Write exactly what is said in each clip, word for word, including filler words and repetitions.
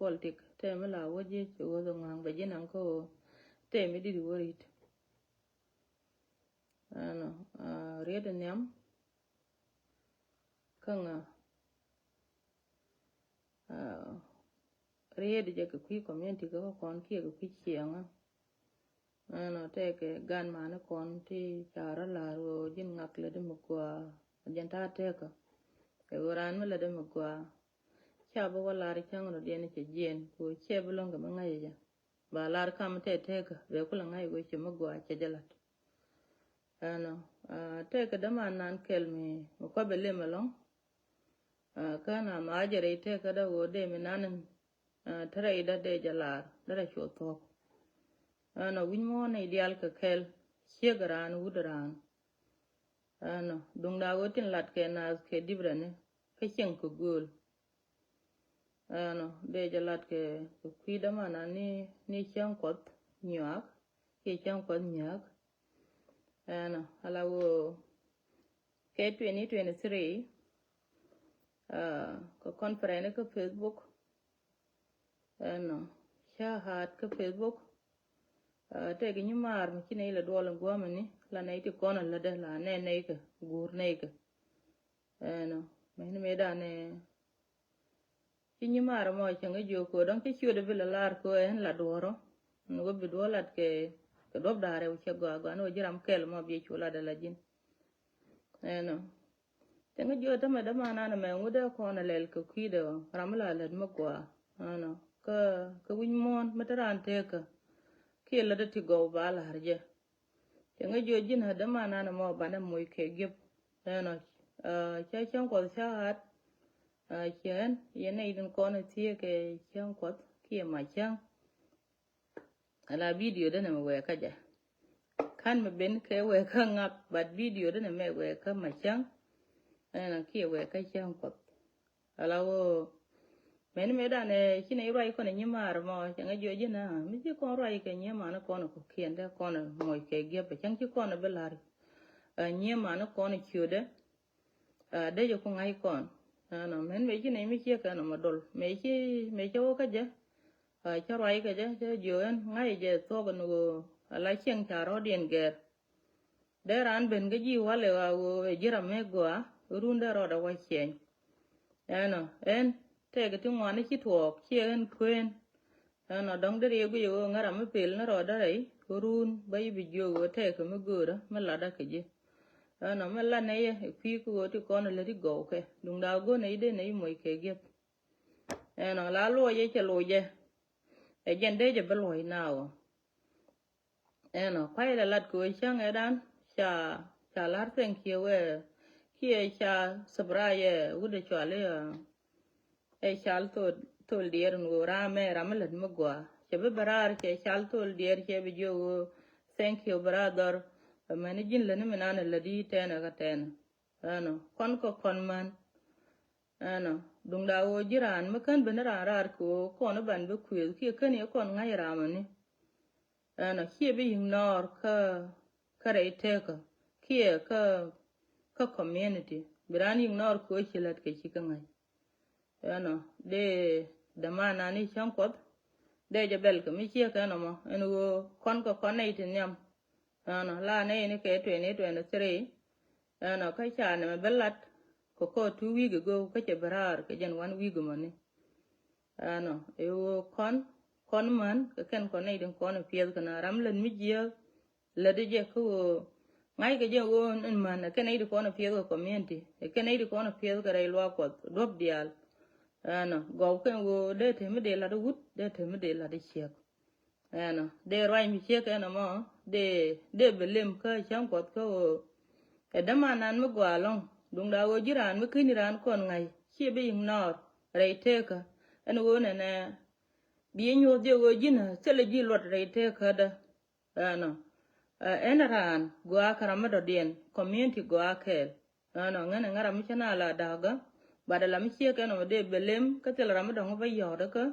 politik, tɛm mi la wä jiec cɛ wä dhoŋ ŋa̱a̱ŋ bɛ ji̱ naŋ kä ɣöö tɛm mi dit wä ri̱t. Ɛnɔ, ah, riet in nhiam kä ŋa, ah, riet jɛ kɛ kui̱ community kä kɔn kiɛ kɛ kui̱ ciɛŋä. Ɛnɔ, tɛkɛ gan mani kɔn ti ca rɔ la̱r ɣöö ji̱n ŋak lätdä mi gɔaa, jɛn ta̱a̱ tɛkɛ. Kɛ ɣöö raan mi lätdä mi gɔaa, ca bä wä la̱r cäŋ rɔ diɛn cɛ jiɛn kɛ ɣöö cɛ bi lɔ̱ŋ kɛ mi ŋa̱c jɛ. Ba la̱r kam tɛ tɛkɛ bɛ kulɛ ŋa̱c ɣöö cɛ mi gɔaa cɛ jɛ la̱t. Ɛnɔ, ah, tɛkɛ däman nan kɛl mi, mi kɔ bɛ lem ɛlɔ̱ŋ. Ah, kä na ma jɛ rɛy tɛkɛ dä ɣöö dee mi nan in, ah, te rɛy dä dee jɛ la̱r dee rɛ cuɔ thuɔ̱k. Ɛnɔ, wi̱ny muɔ̱ɔ̱n nɛy diaal kɛ kɛl, ciek raan, wut raan. Ɛnɔ, duŋda ɣöö tin lat kɛ naath kɛ dibrɛni kä cieŋ kɛ gööl. Ɛnɔ, dee jɛ lat kɛ, kɛ kui̱ däman ni, ni cäŋ kuɔth nyuak kiɛ cäŋ kuɔth nyuak. Ɛnɔ, ala ɣöö kɛ twenty twenty-three, ah, kɛ conference kä Facebook. Ɛnɔ, ca hat kä Facebook. Ah, tɛkɛ nyi maar mi ci nɛy la duɔl in guɔ̱mɛ ni la nɛy ti kɔn in lätdä la nɛ nɛy kɛ guur nɛy kɛ. Ɛnɔ, mɛn mëë danɛ ci nyi maar mɔ cäŋ kä jiök kɛ ɣöö dɔ̱ŋ ci ciötdɛ bi la lar kɛ ɣöö ɛn la duɔ̱ɔ̱rɔ. Ɛn ɣöö bi duɔ̱ɔ̱r lat kɛ, kɛ duɔ̱p da̱a̱r rɛw cɛ gɔaa gɔaa ni ɣöö ji̱ ram kɛl mɔ biɛ cu latdɛ la ji̱n. Ɛnɔ, cäŋ kä jiök tämɛ däman nan ɛmɛ ŋut dee kɔn ɛ lɛl kɛ kui̱dɛ ɣöö ram mi la lät mi gɔaa. Ɛnɔ, kä, kä wi̱ny muɔ̱ɔ̱n mi te raan tekä kiɛ lät ti gɔw ba la̱r jɛ. Cäŋ kä jiök ji̱n ɛ däman nan ɛmɔ banɛ moc kɛ gi̱p. Ɛnɔ, ah, cä cäŋ kuɔth ca hat, ah, ciɛ ɛn yɛn nɛy din kɔn ɛ thieek kɛ cäŋ kuɔth kiɛ ma cäŋ. Ala video denɛ mɛ wɛɛkä jɛ. Kan mɛ ben kɛ wɛɛkä ŋak, but video denɛ mɛ wɛɛkä ma cäŋ. Ɛnɔ, kiɛ wɛɛkä cäŋ kuɔth. Ala ɣöö mɛn mëë danɛ ci nɛy ruac kɔn ɛ nyi maar mɔ, cäŋ kä jiök ji̱n ɛ mi ci kɔn ruac kɛ nyi maar ni kɔn ɛ kɔ̱kiɛn dee kɔn ɛ moc kɛ gi̱p, cäŋ ci kɔn ɛ bi la̱r. Ah, nyi maar ni kɔn ɛ ciötdɛ. Ah, dee jɛ ku ŋa̱c kɔn. Ɛnɔ, mɛn mëë ci nɛy mi ciek ɛnɔ mɛ dol. Mëë ci, mëë cä wä kä jɛ. Ah, cä ruac kä jɛ, cä jiök ɛn ŋa̱c jɛ thuɔ̱k ɛn ɣöö ala cieŋ ca rɔ̱diɛn gɛr. Dee raan ben kä ji̱ walɛ ɣöö ɛ ji̱ ram mi gɔaa, run dee rɔɔdɛ wä ciɛny. Ɛnɔ, ɛn tɛkɛ ti ŋuan ci tuɔɔk, ciɛ ɛn kuën. Ɛnɔ, dɔ̱ŋ dee riek guic ɣöö ŋära mi pel ni rɔɔdɛ rɛy, run bä i̱ bi jiök ɣöö tɛkɛ mi göörä mi latdä kɛ ji̱. Ɛnɔ, mi lat nɛy ɛ kui̱ kä ɣöö ti kɔn ɛ lät i̱ gɔw kɛ, duŋda go̱n nɛy dee nɛy moc kɛ gi̱p. Ɛnɔ, la luɔc ɛ cɛ luɔc ɛ. Ɛ jɛn dee jɛ bi luɔc na ɣöö. Ɛnɔ, kuay la lat kɛ ɣöö cäŋ ɛ dan ca, ca la̱r thank you ɛ, kiɛ ca surprise ɛ wut ɛ cual i̱, ɛ, ɛ cal thol, thol diɛɛr in ɣöö ram ɛ ram mi lät mi gɔaa. Cɛ bi bɛ raar cɛ cal thol diɛɛr cɛ bi jiök ɣöö thank you brother. Amäni ji̱n lätni mi nan ɛ lät i̱ tɛnɛ kä tɛnɛ. Ɛnɔ, kɔn kä kɔn män. Ɛnɔ, duŋda ɣöö ji̱ raan mi kän ben raan raar kɛ ɣöö kɔn i̱ ban bi kuëëth kiɛ kän i̱ kɔn ŋa̱c ram ɛni. Ɛnɔ, ciɛ bi ignore kä, kä rɛy tekä kiɛ kä, kä community. Bi raan ignore kɛ ɣöö ci lät kɛ ci kä ŋa̱c. Ɛnɔ, dee däman nan i̱ cäŋ kuɔth. Dee jɛ bɛl kɛ mi ciek ɛnɔ mɔ ɛn ɣöö kɔn kɛ kɔn nɛy ti nhiam. Ɛnɔ, la nɛy ni kɛ twenty twenty-three. Ɛnɔ, kä ca nɛmɛ bi lat kɛ kɔ two week ago kä cɛ bi raar kɛ jɛn one week mɔni. Ɛnɔ, ɛ ɣöö kɔn, kɔn män kɛ kɛn kɔn nɛy ti kɔn i̱ piɛth kɛ na ram lät mi jiääk. Lätdä jɛ kä ɣöö ŋa̱ckɛ jɛ ɣöö ɛn män ɛ kɛn nɛy ti kɔn ɛ piɛth kɛ community, ɛ kɛn nɛy ti kɔn ɛ piɛth kɛ rɛy luaak kuɔth duɔ̱p diaal. Ɛnɔ, gɔw kɛn ɣöö dee te mi dee la̱t wut, dee te mi dee la̱t ciek. Ɛnɔ, dee ruac mi ciek ɛnɔ mɔ, dee, dee bɛ lem kä cäŋ kuɔth kä ɣöö ɛ däman nan mi gɔaa ɛlɔ̱ŋ, duŋda ɣöö ji̱ raan mi käni raan kɔn ŋa̱c, ciɛ bi ignore rɛy tekä. Ɛn ɣöö nɛnɛ bi inyuɔth jɛ ɣöö ji̱n ɛ thilɛ ji̱ luɔt rɛy tekädä. Ɛnɔ, ɛ, ɛn raan gɔaa kä ram mi dɔ̱diɛn, community gɔaa kɛɛl. Ɛnɔ, ŋän ɛ ŋän ram mi cä na la da̱kä, but ɛ la mi ciek ɛnɔ mi dee bɛ lem kä thil ram mi dɔ̱ŋ bä yɔ̱ɔ̱t kä.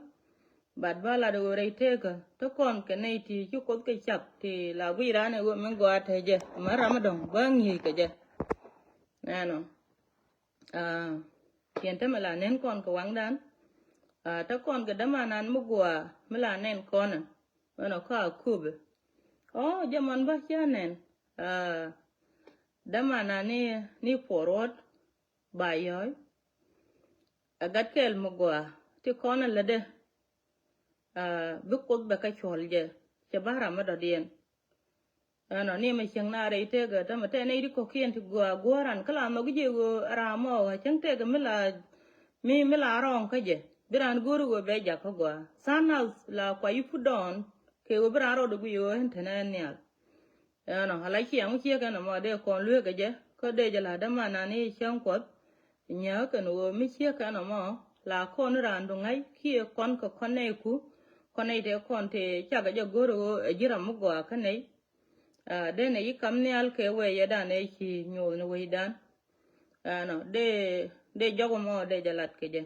But bä lat ɛ ɣöö rɛy tekä te kɔn kɛ nɛy ti ci kuoth kɛ cak ti la guic raan ɛ ɣöö mi gɔaa te jɛ, mɛ ram mi dɔ̱ŋ bä ŋi̱i̱c kɛ jɛ. Ɛnɔ, ah, tiɛn te mi la nen kɔn kɛ waŋdan. Te kɔn kɛ dämanan mi gua mi la nɛn kɔnɛ. Mɛnɔ kä a kupɛ. Ɔ jɛ mɔn bä cia nɛn. Dämanan ni ni puɔr wuɔt ba yɔy. A gat kɛl mi gua ti kɔnɛ lätdɛ. Bi kuoth bɛ kä cuɔl jɛ cɛ ba ram mi dɔ̱diɛn. Ɛnɔ ni mɛ cieŋ na rɛy tëëkä tämɛ tɛ nɛy di kɔ̱kiɛn ti gua guɔ̱ran kä la nhɔk ji̱ ɣöö ram mɔ ɣä cäŋ tëëkä mi la mi mi la rɔɔŋ kä jɛ bi raan go̱o̱ri ɣöö bɛ jak kä gua tha̱a̱ŋ nath la kua yi put dɔɔn kɛ ɣöö bi raan rɔɔdɛ guic ɣöö ɛn tɛnɛ ɛn nhial. Ɛnɔ ala ciɛŋ ciek ɛnɔ mɔ dee kɔn lueekä jɛ kä dee jɛ la dämanan ni cäŋ kuɔth. Nyääk kɛn ɣöö mi ciek ɛnɔ mɔ la kɔn raan duŋ ŋa̱c kiɛ kɔn kɛ kɔn nɛy ku kɔn nɛy tëë kɔn tëë cakɛ jɛ go̱o̱ri ɣöö ɛ ji̱ ram mi gua kä nɛy. Dee nɛ yi kam nhial kɛ wee yɛ dan ɛ ci nyuuth ni wecdan. Ɛnɔ dee dee jɔk mɔ dee jɛ lat kɛ jɛ.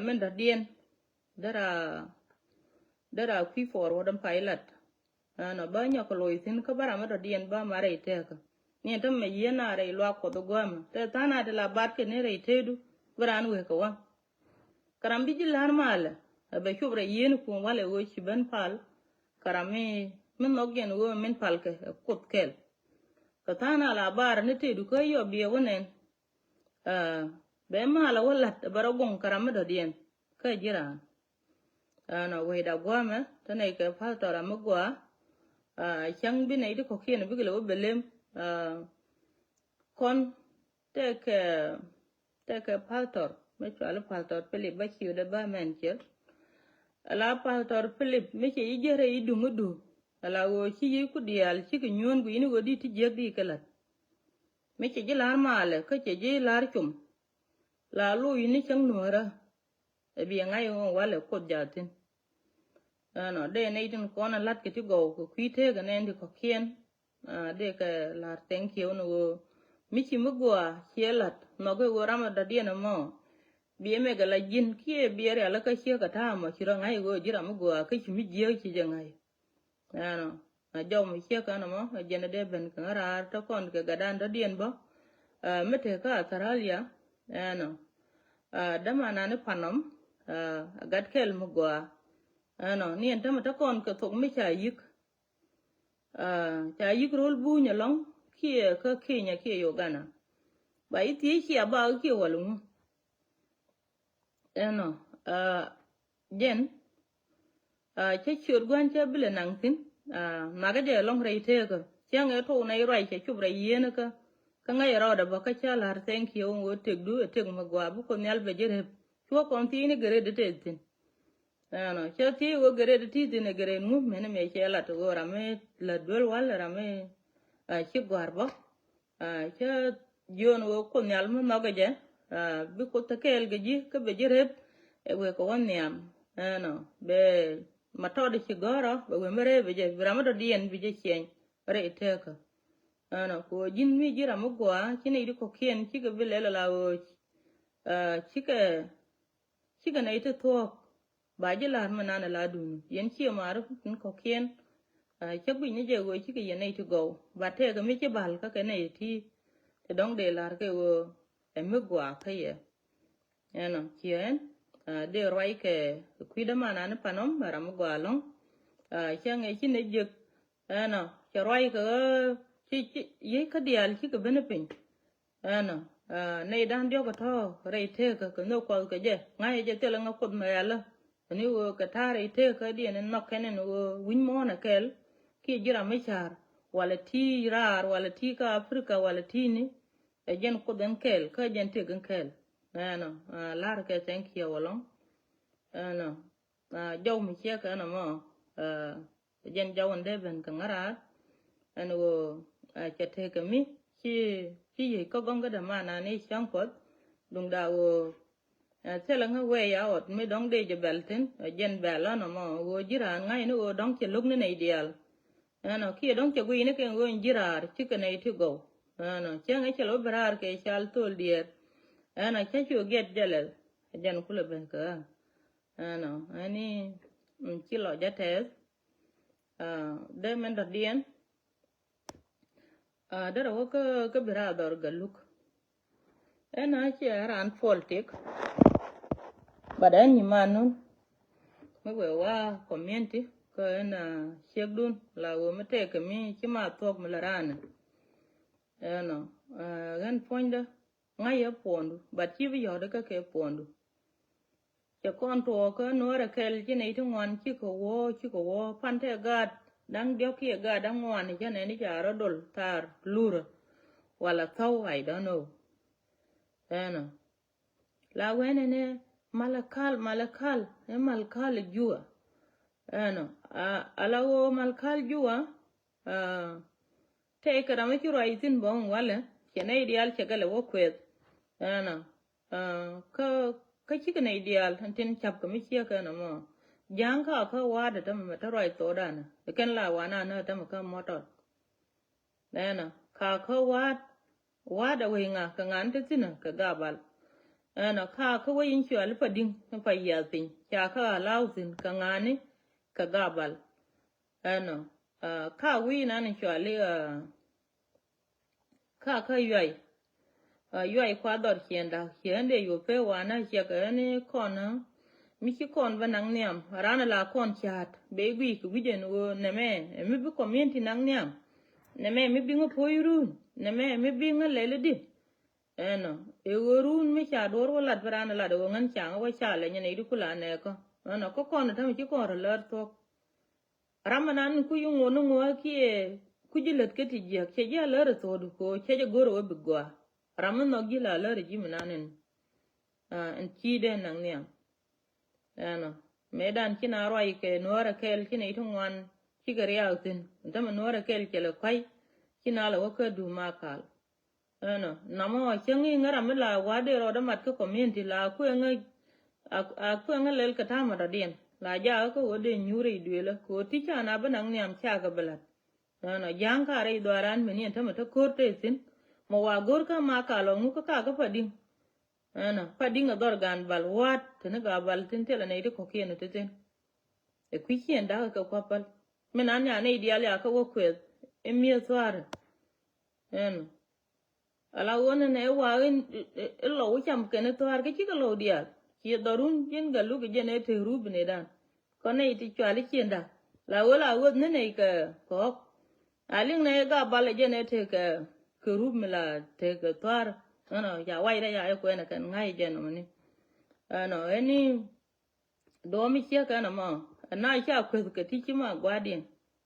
Min dɔ̱diɛn dera dera kui̱ puɔr wä däm pay lat. Ɛnɔ bä nyɔk kɛ loc thi̱n kä bä ram mi dɔ̱diɛn bä marɛ itɛɛkä. Ni ɛn tämɛ yieen a rɛy luak kuɔth guämɛ tɛ tha̱a̱ŋ a ti la bat kɛ ni rɛy tëëdu. Bä raan wee kɛ waŋ Karam bi ji̱ la̱r malɛ ɛ bɛ cop rɛ yieen kuɔ̱ŋ walɛ ɣöö ci ben pal. Karam mi mi nhɔk jɛn ɣöö min palkɛ ɛ kuoth kɛl. Kɛ tha̱a̱ŋ a la bar ni tëëdu kä yɔ biɛ wä nɛn. Bɛ malɛ wä la̱t ɛ bɛ rɔ guɔ̱ŋ karam mi dɔ̱diɛn kä ji̱ raan. Ɛnɔ wecda gua̱a̱mɛ te nɛy kɛ pastor ram mi gua. Cäŋ bi nɛy ti kɔ̱kiɛn bikɛ lɛ wä bɛ lem. Kɔn tekɛ tekɛ pastor mi cuali pastor Philip bä ciötdɛ bä mɛn ciöt. Ala pastor Philip mi cɛ yi jere yi duŋ idu. Ala ɣöö ci yi ku diaal cikɛ nyuɔ̱ɔ̱n gui̱ni ɣöö di ti jiäk di kɛ la̱t. Mi cɛ ji̱ la̱r malɛ kä cɛ ji̱ la̱r com. La lo̱c ni cäŋ nuäärä. Ɛ biɛ ŋa̱c ɣöö walɛ kuoth jathin. Ɛnɔ dee nɛy tin kɔn a la̱t kɛ ti gɔw kɛ kui̱ teekä nɛn ti kɔ̱kiɛn. Dee kɛ la̱r thank you ni ɣöö mi ci mi gua ciɛ la̱t nhɔk i̱ ɣöö ram a dɔ̱diɛn ɛmɔ. Biɛ mɛk ɛ la ji̱n kiɛ biɛ rial kä ciek kɛ ta̱a̱ mɔ ci rɔ ŋa̱c ɣöö ji̱ ram mi gua kä ci mi jiääk ci jɛ ŋa̱c. Ɛnɔ a jɔw mi ciek ɛnɔ mɔ a jɛn a dee ben kɛ ŋä raar te kɔn kɛ gatdan dɔ̱diɛn bä. Mi tëë kä Australia ɛnɔ. Dämanani panɔm a gat kɛl mi gɔaa. Ɛnɔ ni ɛn tämɛ te kɔn kɛ thok mi ca yik. Ca yik ro̱l buny ɛlɔ̱ŋ kiɛ kä Kenya kiɛ Uganda. Ba yi thiec cia ba kiɛ wal ŋu. Ɛnɔ jɛn cä ciöt gua̱n cä bilɛ naŋ thi̱n. Makä jɛ ɛlɔ̱ŋ rɛy teekä cäŋ ɛ tok nɛy ruac cɛ cop rɛy yieenä kä. Kä ŋäc ɛ rɔɔdɛ bä kä cä la̱r thank you ŋo̱ tëkdu ɛ tëk mi gɔaa bi Kuoth Nhial bɛ ji̱ rep. Cuɔ kɔn thiecni gɛ ret ɛ tëë thi̱n. Ɛnɔ cä thiec ɣöö gɛ ret ɛ ti̱i̱ thi̱n ɛ gɛ ret ŋu mɛn ɛ mëë cɛ lat ɣöö ram mi lät duel wal ram mi ci gɔ̱a̱r bä. Cä jiön wee Kuoth Nhial mi nhɔkɛ jɛ. Bi Kuoth te kɛɛl kɛ ji̱ kä bɛ ji̱ rep. Ɛ wee kɛ wä nhiam ɛnɔ bɛ ma tɔt ci gɔ̱rä bɛ wee mi rep bɛ jɛ bi ram mi dɔ̱diɛn bi jɛ ciɛny. Rɛy teekä ɛnɔ kɛ ɣöö ji̱n mi ji̱ ram mi gɔaa ci nɛy di kɔ̱kiɛn cikɛ bi lɛl ala ɣöö cikɛ cikɛ nɛy ti thuɔ̱k. Ba ji̱ la̱r mi nan ala duun yɛn ciɛ maari tin kɔ̱kiɛn. Cä guic ni jɛ ɣöö cikɛ yɛn nɛy ti gɔw ba tɛɛkɛ mi ci bal kä kɛ nɛy ti. Ti dɔ̱ŋ dee la̱r kɛ ɣöö ɛ mi gɔaa kä yɛ. Ɛnɔ ciɛ ɛn dee ruac kɛ kui̱dä manani panɔm ram mi gɔaa lɔ̱ŋ. Cä ŋɛ ci nɛ jiäk ɛnɔ cɛ ruac kɛ ɣöö ci ci yiec kä diaal cikɛ ben piny. Ɛnɔ nɛy da̱ŋ diɔ̱k kɛ tɔ̱ rɛy teekä kɛ nhök kuɔth kɛ jɛ ŋa̱cɛ jɛ thilɛ ŋä Kuoth mɛ yalä. Ɛn i̱ ɣöö kɛ ta̱a̱ rɛy teekä diɛn in nhɔk kɛn in ɣöö wi̱ny muɔ̱ɔ̱n ɛ kɛl kiɛ ji̱ ram mi ca̱r walɛ ti̱i̱ raar walɛ ti̱i̱ kä Africa walɛ ti̱i̱ni. Ɛ jɛn Kuoth in kɛl kä jɛn tëk in kɛl. Ɛnɔ la̱r kɛ thank you ɛlɔ̱ŋ. Ɛnɔ jɔw mi ciɛ kɛ ɛnɔ mɔ. Jɛn jɔw in dee ben kɛ ŋäraar ɛn ɣöö cɛ tekɛ mi ci ci yiec kä gɔ̱ŋ kä dämanani cäŋ Kuɔth. Duŋda ɣöö thilɛ ŋä wee ya ɣɔt mi dɔ̱ŋ dee jɛ bɛl thi̱n. Jɛn bɛl ɛnɔ mɔ ɣöö ji̱ raan ŋa̱cni ɣöö dɔ̱ŋ cɛ lo̱kni nɛy diaal. Ɛnɔ kiɛ dɔ̱ŋ cɛ guicni kɛ ɣöö ji̱ raar cikɛ nɛy ti gɔw. Ɛnɔ cäŋ ɛ cɛ lɛ wä bi raar kɛ cal thol diɛɛr. Ɛnɔ cä cu giɛt jɛ lɛl. Jɛn kulɛ ben kɛ ɣä. Ɛnɔ ɛni ci lɔ jɛ tɛth. Dee mɛn dɔ̱diɛn. Derɛ wä kä kä bi raar dhɔr Galuk. Ɛn a ciɛ raan politik. But ɛn nyiman nun mi wee wa community kä ɛn ciek dun la wee mi tɛk kɛ mi ci ma thuɔk mi la ran. Ɛnɔ ɛn puɔ̱nydä ŋa̱c ɛ puɔ̱ndu, but ci bi yɔ̱ɔ̱dä kä kɛ puɔ̱ndu. Cɛ kɔn tuɔɔkä nuɔrɛ kɛl ci nɛy ti ŋuan cikɛ wä cikɛ wä pan tɛ gaat da̱ŋ diɔ̱k kiɛ gaat da̱ŋ ŋuan cä nɛni ca rɔ dol thar lurä. Wala thɔw, I don't know. Ɛnɔ la wɛnɛ ni Malakal, Malakal, ɛ Malakal Jua. Ɛnɔ ala wä Malakal Jua. Tɛy kɛ ram mi ci ruac thi̱n bä walɛ cɛ nɛy diaal cɛ kɛ lɛ wä kuɛth. Ɛnɔ kä kä cikɛ nɛy diaal tin tin cap kɛ mi ciɛ kɛ nɔmɔ. Ja̱a̱ŋ kä kä wa̱a̱dɛ tämɛ mɛ te ruac thokdan ɛ kɛn la wan anä tämɛ kä mɔtɔt. Ɛnɔ ka kä wa̱a̱d wa̱a̱dɛ wec ŋa kɛ ŋa̱n te thi̱n kɛ Gabal. Ɛnɔ ka kä wec in cuali pa di̱ŋ pa yiath piny ca kä allow thi̱n kɛ ŋa̱ni kɛ Gabal. Ɛnɔ ka wi̱i̱ nan cuali ka kä yuay. Yuay kua dhɔr ciɛn da̱k ciɛn dee yuɔ pe wanä ciɛk ɛn kɔn mi ci kɔn bä naŋ nhiam ran la kɔn ca̱a̱t be guic kɛ wi̱c ɛn ɣöö nɛmɛ mi bi community naŋ nhiam. Nɛmɛ mi bi ŋä puɔ̱c run, nɛmɛ mi bi ŋä lɛl di. Ɛnɔ ɛ ɣöö run mi ca duɔr wä lat bi ran lat ɛ ɣöö ŋän caŋ wä ca lɛ nyɛ nɛ di kula nɛɛkä. Ɛnɔ kä kɔn ɛ täm ci kɔn rɛ lär thuɔ̱k. Ram ɛnan kuc iŋuɔn iŋuɔ̱ɔ̱k kiɛ kuc ilät kä ti jiäk cɛ ji̱ alär ɛ thok di ko̱o̱k cɛ jɛ go̱r ɛ wä bi gɔaa. Ram mi nhɔk ji̱ la alär ɛ ji̱ mi nan in in ci dee naŋ nhiam. Ɛnɔ mëëdan ci na ruac kɛ nuɔ̱ɔ̱rɛ kɛɛl ci nɛy ti ŋuan cikɛ riaak thi̱n. Tämɛ nuɔ̱ɔ̱rɛ kɛɛl cɛ lɛ kua̱c ci na lɛ wä kä duum a kal. Ɛnɔ namɔ cäŋ i̱ ŋära mi la wa̱a̱ dee rɔɔdɛ mat kä community la kueŋä a kueŋä lɛl kɛ ta̱a̱ matɔdiɛn la jakä kä ɣöö dee nyuur rɛy duëëlä kɛ ɣöö ti ca na bi naŋ nhiam cakɛ bi la̱t. Ɛnɔ ja̱a̱ŋ ka rɛy dhuaaran meni ɛn tämɛ te ko̱r te thi̱n. Mɔ wa go̱r kä ma ka lɔ ŋuk kä ka kä pa di̱ŋ. Ɛnɔ pa di̱ŋ ɛ dhɔr gaan bal wa̱a̱t te ni gaa bal thi̱n thilɛ nɛy ti kɔ̱kiɛn te thi̱n. Ɛ kui̱ ciɛn da̱kä kɛ kua̱ päl mi nan nya nɛy diaal ya kä wä kuɛth. Ɛ mi̱eth thua̱a̱rɛ. Ɛnɔ ala ɣöö nɛnɛ i̱ waak i̱ lɔw i̱ cam kɛn i̱ thua̱a̱r kä cikɛ lɔw diaal. Ciɛ dhɔrun ji̱n Galuk i̱ jɛn ɛ te rup inedan. Kɔn nɛy ti cual i̱ ciënda la ɣöö la ɣöth ni nɛy kɛ kɔɔk. A liŋ nɛy i̱ Gabal i̱ jɛn ɛ te kɛ kɛ rup mi la te kɛ thua̱a̱r. Ɛnɔ ca wac rɛy a i̱ kuɛn ɛ kɛn ŋa̱c i̱ jɛn ɔmɔni. Ɛnɔ ɛni Duɔ̱ɔ̱m mi ciek ɛn ɛmɔ ɛn na ca kueth kɛ ti ci ma gua̱a̱diɛn.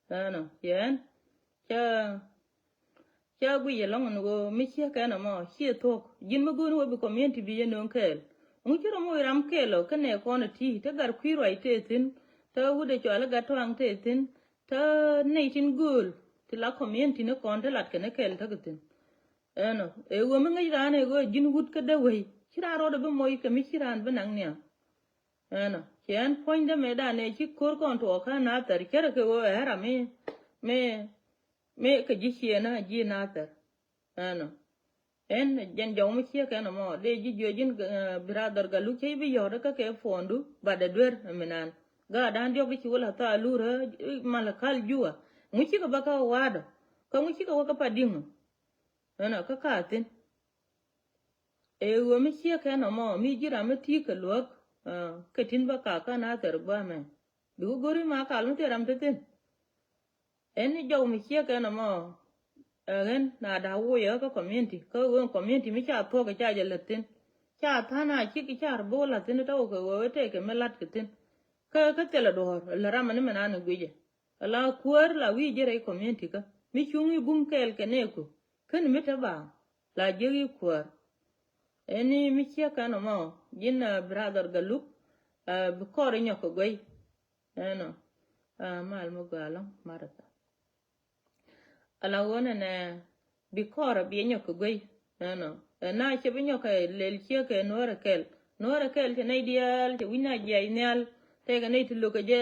Ɛnɔ ciɛ ɛn cä cä guic ɛlɔ̱ŋ ɛn ɣöö mi ciek ɛn ɛmɔ ciɛ thuɔ̱k ji̱n mi go̱o̱n wä bi community bi yɛ nööŋ kɛɛl. Ŋu ci rɔ moc ram kɛɛl ɔ kä nɛ kɔn ɛ ti te gat kui̱ ruac tëë thi̱n te wut ɛ cɔal i̱ gat tuaŋ tëë thi̱n te nɛy tin gööl ti la community ni kɔn te lat kɛn ɛ kɛɛl tekɛ thi̱n. Ɛnɔ ɛ ɣöö mi ŋäc raan ɛ ɣöö ji̱n wut kä dee wei ci raan rɔɔdɛ bi moc kɛ mi ci raan bi naŋ nhiam. Ɛnɔ ciɛ ɛn puɔ̱nydä mëëdan ɛ ci ko̱r kɔn tuɔɔkä Nathɛr cärɛ kɛ ɣöö ɛ ram mi mi mi kɛ ji̱ ciëënä ji̱ Nathɛr. Ɛnɔ ɛn jɛn jɔw mi ciek ɛn ɛmɔ dee ji̱ jiöc ji̱n brother Galuk cä ji̱ bi yɔ̱ɔ̱t kä kɛ puɔ̱ndu bat ɛ duer ɛminan. Gaatdan diɔ̱k i̱ ci wä la thaa lurä Malakal Jua. Ŋu cikɛ bä kä wa̱a̱dɔ kä ŋu cikɛ wä kä pa di̱ŋ. Ɛnɔ kä ka thi̱n. Ɛ ɣöö mi ciek ɛn ɛmɔ mi ji̱ ram mi ti̱i̱ kɛ luäk kɛ tin bä ka kä Nathɛr gua̱a̱mɛ. Bikɛ go̱ri ma kal mi thil ram te thi̱n. Ɛn ni jɔw mi ciek ɛn ɛmɔ ɛ ɣän na da̱a̱ woc ɛ kä community kä ɣöö community mi ca thuɔ̱k ɛ ca jɛ lät thi̱n. Ca tha̱a̱n a cik ca rɔ bo̱o̱l a thi̱n tɔ̱ kɛ ɣöö ɛ tëëkɛ mi la̱t kɛ thi̱n. Kä kä thilɛ duɔ̱ɔ̱r lät ram ɛn mi naan ɛ guicɛ. Ala kuäär la wi̱i̱ ji̱ rɛy community kä mi cuŋ i̱ bum kɛɛl kɛ nɛɛku. Ken mi te baaŋ la jiäk i̱ kuäär. Ɛn i̱ mi ciek kɛn ɛmɔ ji̱n brother Galuk bi kɔr i̱ nyɔk kɛ guey. Ɛnɔ mal mi gɔaa ɛlɔ̱ŋ Martha. Ala ɣöö nɛnɛ bi kɔrɛ bi nyɔk kɛ guey. Ɛnɔ ɛn na cɛ bi nyɔk kɛ lɛl ciek kɛ nuɔ̱ɔ̱rɛ kɛl. Nuɔ̱ɔ̱rɛ kɛl cɛ nɛy diaal cɛ wi̱c na jiac nhial. Tɛkɛ nɛy ti lo̱kɛ jɛ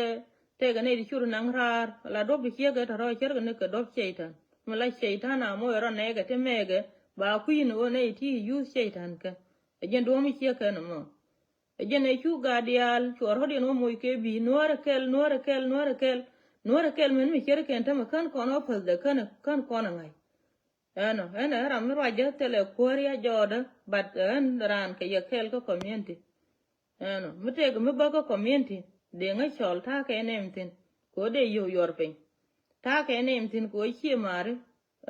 tɛkɛ nɛy ti cur naŋ raar. Ala duɔ̱p bi ciek kɛ tɔ̱rɔ̱ cärkɛ ni kɛ duɔ̱p cɛy-tan. Mi la cɛy-tan a moc rɔ nɛɛkɛ ti mɛɛkɛ ba kui̱n ɣöö nɛy ti yuth cɛy-tan kɛ. Ɛ jɛn duɔ̱ɔ̱m mi ciek kɛn ɛmɔ. Ɛ jɛn ɛ cu gaat diaal cuɔ rɔ̱diɛn wä moc kɛ bi̱i̱ nuɔ̱ɔ̱rɛ kɛl nuɔ̱ɔ̱rɛ kɛl nuɔ̱ɔ̱rɛ kɛl. Nuɔ̱ɔ̱rɛ kɛl mɛn mi cär kɛn tämɛ kän kɔn wä päthdɛ kän kän kɔn ɛ ŋa̱c. Ɛnɔ ɛn ɛ ram mi ruacä thilɛ kuäär ya jɔɔdä. But ɛn raan kɛ yɛ kɛɛl kä community. Ɛnɔ mi tëëkɛ mi bä kä community dee ŋä cɔl ta̱a̱ kɛ nɛɛm thi̱n kɛ ɣöö dee yio̱w yuɔr piny. Ta̱a̱ kɛ nɛɛm thi̱n kɛ ɣöö ciɛ maari,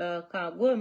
eh, ka guäm